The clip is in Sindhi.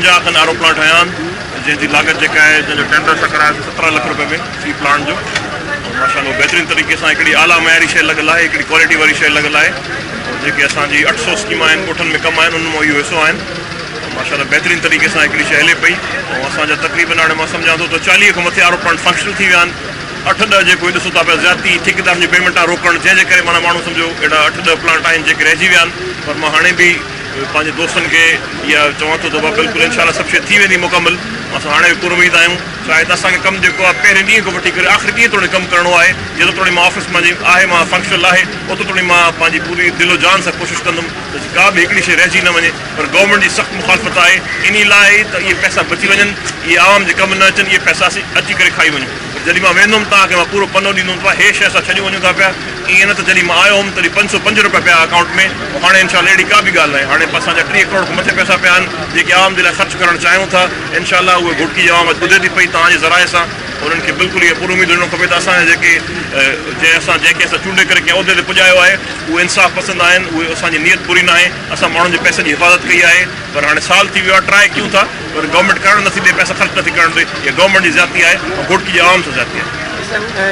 50 کن آر او پلانٽ هنيا آهن جنهن جي لاڳت جيڪا آهي جنهن جو ٽينڊر اسان ڪرايوسين 17 لک روپيه ۾ في پلانٽ جو ۽ ماشاء الله بهترين طريقي سان هڪڙي اعليٰ معياري شيء لڳل آهي هڪڙي ڪوالٽي واري شيء لڳل آهي ۽ جيڪي اسان جي 800 اسڪيم آهن ڳوٺن ۾ ڪم آهن انهن مان اهو حصو آهن ۽ ماشاء الله بهترين طريقي سان هڪڙي شيء هلي پئي ۽ اسان جا تقريبن هاڻي مان سمجهان ٿو ته 40 کان مٿي آر او پلانٽ فنڪشنل ٿي ويا آهن. اٺ ڏهه جيڪو هي ڏسو ٿا پيا زيادتي ٺيڪيدارن جون پيمينٽان روڪڻ جنهن جي ڪري معنيٰ ماڻهو سمجهو اهڙا اٺ ڏهه پلانٽ آهن جيڪي رهجي ويا آهن پر مان هاڻي به پنهنجي دوستن کي اها چوان ٿو ته بابا بلڪل انشاء الله سڀ شيء ٿي ويندي مڪمل اسان هاڻي به پر اميد آهيون ڇاهي ته اسان کي ڪم جيڪو آهي پهرين ڏينهن کان وٺي ڪري آخري ڏينهن توڻي ڪم ڪرڻو آهي جيترو توڻي مان آفيس منهنجي آهي مان فنڪشنل آهي اوترو توڻي مان پنهنجي پوري دل و جان سان ڪوشش ڪندم ته ڪا به هڪڙي شيء رهجي نه وڃي پر گورنمينٽ جي سخت مخالفت آهي انهي لاء ته اهي پئسا بچي وڃن اهي عوام جي ڪم نه اچن اهي پئسا اسين اچي ڪري کائي وڃون پر جڏهن مان ويندم توهان کي مان پورو پنو ڏيندم ته هي شيء اسان ڇڏيون وڃون ٿا پيا ائين نه ته جڏهن مان آيو هوم تڏهن 505 روپيا پيا اڪائونٽ ۾ هاڻي انشاء الله اهڙي ڪا به ڳالهه ناهي هاڻي اسان جا 30 ڪروڙ کان مٿي پئسا پيا آهن جيڪي عوام جي لاء خرچ ڪرڻ چاهيون ٿا انشاء الله اهي گهوٽڪي جي عوام اڄ ٻڌي ٿي پئي توهان جي ذرائع سان انهن کي بلڪل اها پر اميد هجڻو کپي ته اسان جا جيڪي جنهن اسان جنهن کي اسان چونڊي ڪري ڪنهن عهدي تي پڄايو آهي اهي انصاف پسند آهن اهي اسان جي نيت بري ناهي اسان ماڻهن جي پئسن جي حفاظت ڪئي آهي پر هاڻي سال ٿي ويو آهي ٽرائي ڪيون ٿا پر گورنمينٽ ڪرڻ نٿي ڏي پئسا خرچ نٿي ڪرڻ ڏي اها گورنمينٽ جي زيادتي آهي ۽ گهوٽڪي جي عوام سان زيادتي آهي.